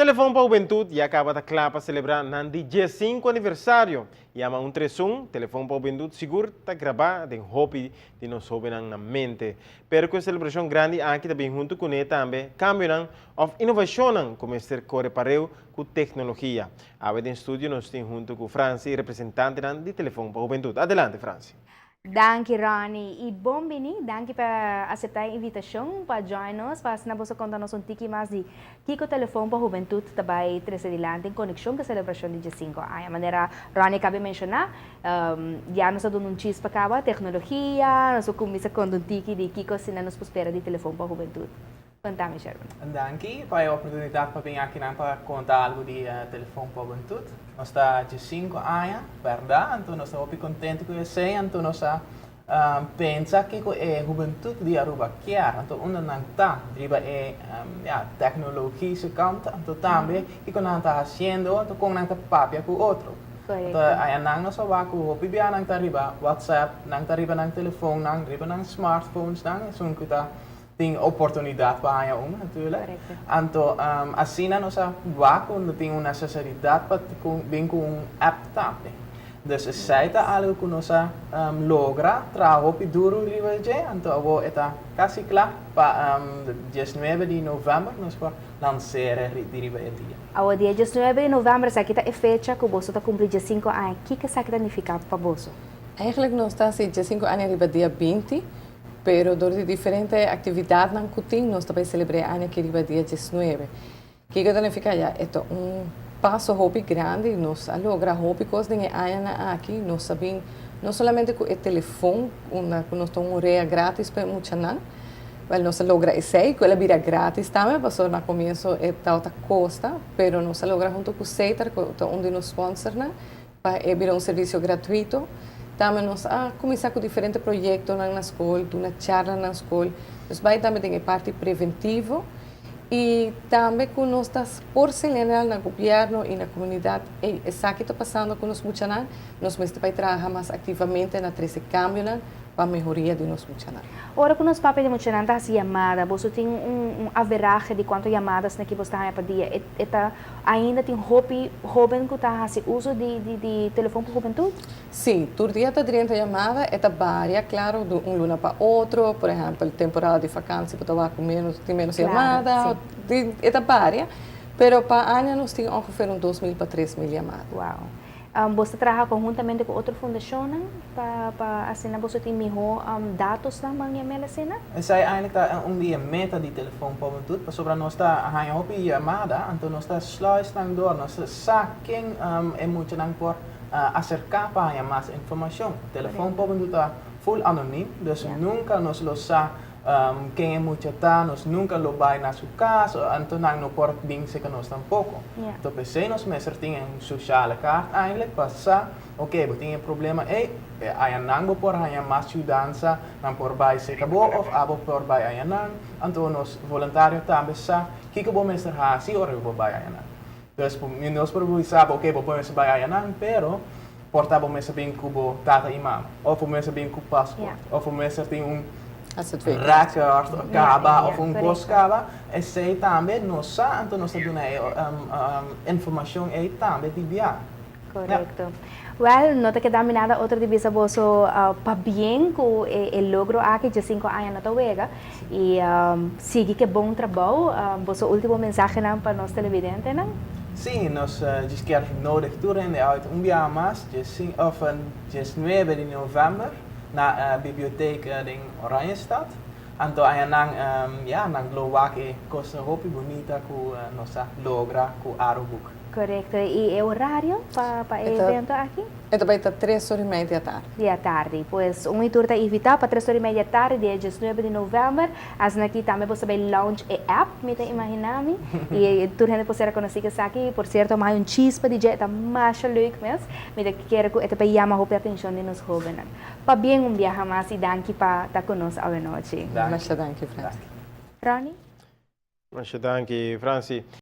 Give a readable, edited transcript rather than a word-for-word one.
Telefon pa Hubentud ya caba ta cla pa celebra nan di 15 aniversario. Yama 131, Telefon pa Hubentud sigur ta graba den hopi di nos hobennan na mente. Pero cu e celebracion grandi aki ta bin hunto cune tambe cambionan of innovacionnan cu mester core pareu cu tecnologia. Awe den studio nos tin hunto cu Franci, representantenan di Telefon pa Hubentud. Adelante, Franci. Danki, Ronnie. Y bon bini, danki pa acepta e invitacion pa join nos, pa asina bo conta nos un tiki mas di kico Telefon pa Hubentud ta bay trece dilanti en conexion cu e celebracion di 15 aña. Manera Ronnie a caba di menciona, ya nos a duna un chispa caba, tecnologia, nos a cuminsa conta un tiki di kico asina nos por spera di Telefon pa Hubentud. Conta mi, Sherwin. Danki pa e oportunidad pa bin aki pa conta algo di Telefon pa Hubentud. Nos ta 5 aña, berdad? Anto nos ta hopi contento cu esey, anto nos a pensa cu e hubentud di Aruba kier, anto unda nan ta, riba e ja, tecnologische kant, anto tambe kico nan ta haciendo, anto con nan ta papia cu otro. Anto aya nan nos a wak cu hopi bia nan ta riba WhatsApp, nan ta riba nan telefon nan, riba nan smartphones nan, esun cu ta tin oportunidad pa haña un natuurlijk. Anto asina nos a wak cu tin un necesidad pa bin cu un app tambe. Dus esey ta algo cu nos a logra, traha hopi duro riba dje, anto awo e ta casi cla pa 19 di november nos por lansa di riba e dia. Awo dia 19 di november, esaki ta e fecha cu boso ta cumpli 5 aña. Kico esaki ta significa pa boso? Eigenlijk nos ta haci 5 aña riba dia 20, pero door di diferente actividadnan cu tin, nos ta bay celebra aña aki riba dia 19. Kico ta significa ya? E ta un paso hopi grandi, nos a logra hopi cos den e aña aki, nos a bin no solamente cu e telefon, unda cu nos ta un orea gratis pa muchanan, well, nos a logra esey, cu el a bira gratis tambe, paso na comienso e tabata costa, pero nos a logra hunto cu Setar, cu ta un di nos sponsornan, pa e bira un servicio gratuito. Tambe nos a cuminsa cu diferente proyectonan na scol, duna charla na scol. Nos bay tambe den e parti preventivo y tambe cu nos ta por señala na gobierno y na comunidad, hey, esaki ta pasando cu nos muchanan, nos mester bay traha mas activamente na trece cambionan pa mehoria di nos muchanan. Ora cu nos papia di muchanan ta haci yamada, bo tin un average di cuanto yamadanan cu bo ta pa dia? E ta ainda tin hopi hoben cu ta haci uso di Telefon pa Hubentud? Si, tur dia ta 30 yamada, e ta varia, claro, di un luna pa otro, por ehempel, temporada di vakantie, bo ta cu menos, tin menos yamada, e ta varia, pero pa aña nos tin ongeveer un 2 mil pa 3 mil yamada. Wow. Bo ta traha conhuntamente cu otro fundacion pa asina bo tin miho datonan man yam'e asina? Esey eigenlijk ta un di e meta di Telefon pa Hubentud, pasobra nos ta haña hopi yamada, anto nos ta sluis nan door, nos ta sa ken e muchanan por acerca pa haña mas informacion. Telefon pa Hubentud ta full anoniem, dus nunca nos lo sa ken e mucha ta, nos nunca lo bay na su cas, anto nan no por bin cerca nos tampoco. Anto p'esey nos mester tin un sociale kaart eigenlijk pa sa, ok, bo tin e problema ey, aya nan bo por haña mas yudansa, nan por bay cerca bo of abo por bay aya nan, anto nos voluntario tambe sa kiko bo mester hasi ora bo bay aya nan. Dus nos por bisa, ok, bo por mester bay aya nan, pero por ta bo mester bin cu bo tata y mama, of bo mester bin cu paspoort, of bo mester tin un record caba of un cos caba, esey tambe nos sa, anto nos ta duna informacion ey tambe di bia. Correcto. Well, no ta keda mi nada otro di bisa boso pabien cu e logro aki, 5 aña no ta wega, y sigui cu bon trabou. Boso ultimo mensahenan pa nos televidentenan? Si, nos kier nodig tur hende uit un biaha mas, of 19 di november, na bibliotheek in Oranjestad. Anto aya nan, ja, nan lo wak e cos hopi bunita cu nos a logra cu Arubook. Correcto. Y e horario pa e evento aki? E ta bay ta 3:30 di atardi. Di atardi. Pues un y tur ta invita pa 3:30 di atardi, dia 19 di november. Asina aki tambe bo bay launch e app, mi ta imagina mi. Y tur hende por reconoce cu esaki. Por cierto, m'a haya un chispa di dje, ta masha leuk mes. Mi ta kier cu e ta yama hopi atencion di nos hobennan. Pabien un biaha mas y danki pa ta cu nos awe nochi. Masha danki, Franci. Ronnie? Masha danki, Franci.